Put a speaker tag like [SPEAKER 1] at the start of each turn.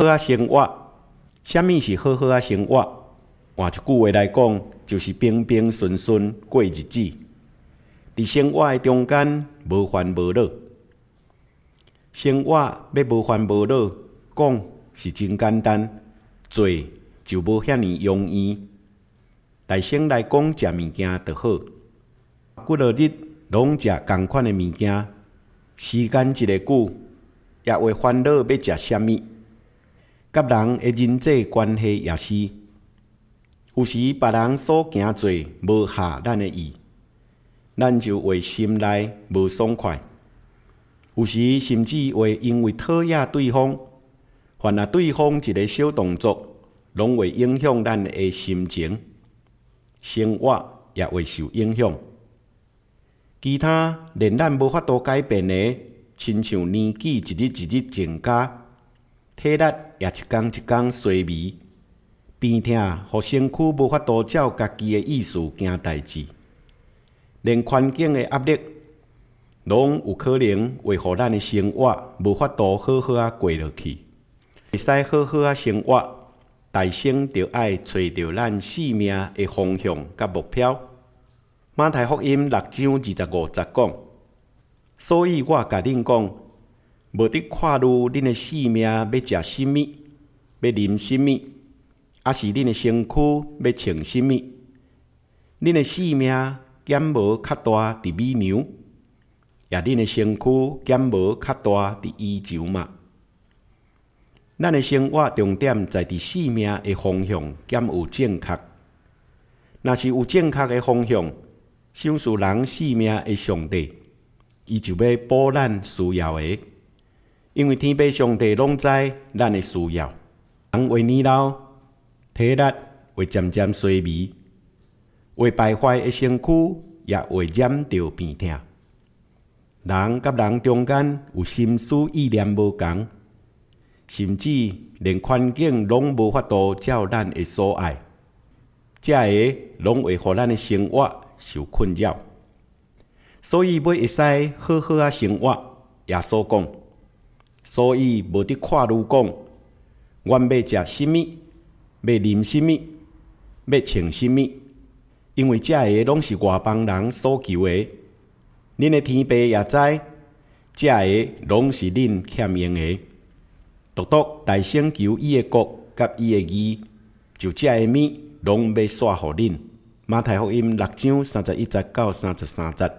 [SPEAKER 1] 好仔生活，啥物是好好仔生活？換一句話來講，就是平平順順過日子。佇生活的中間無煩無惱。生活欲無煩無惱，講是真簡單，做就無遐爾容易。但先來講食物件就好，幾落日攏食仝款的物件，時間一个久，也會煩惱欲食啥物。佮人的人際關係也是，有時別人所行做無合咱的意，咱就會心內無爽快。有時甚至會因為討厭對方，犯了對方一个小動作，攏會影響咱的心情，生活也會受影響。其他連咱無法度改變的，親像年紀一日一日增加，體力也一工一工衰微，病痛予身軀無法度照家己的意思行代誌，連環境的壓力，攏有可能會予咱的生活無法度好好仔過落去。會使好好仔生活，大先著愛揣著咱生命的方向佮目標。馬太福音六章二十五節講：所以我共恁講，無得掛慮恁的性命欲食啥物，欲啉啥物，抑是恁的身軀欲穿啥物。恁的性命敢無較大佇米糧，抑恁的身軀敢無較大佇衣裳嗎？咱的生活重點在佇生命的方向敢有正確。若是有正確的方向，賞賜人性命的上帝，伊就欲補咱需要的，因為天父上帝攏知咱的需要。人會年老，體力會漸漸衰微，會敗壞的身軀也會染著病痛。人佮人中間有心思意念無仝，甚至連環境攏無法度照咱的所愛，這个攏會予咱的生活受困擾。所以欲會使好好仔生活，耶穌講，所以無得掛慮講，阮欲食啥物，欲啉啥物，欲穿啥物，因為這个攏是外邦人所求的。恁的天父也知，這个攏是恁欠用的。獨獨大先求伊的國佮伊的義，就這个物攏欲紲予恁。馬太福音六章三十一節到三十三節。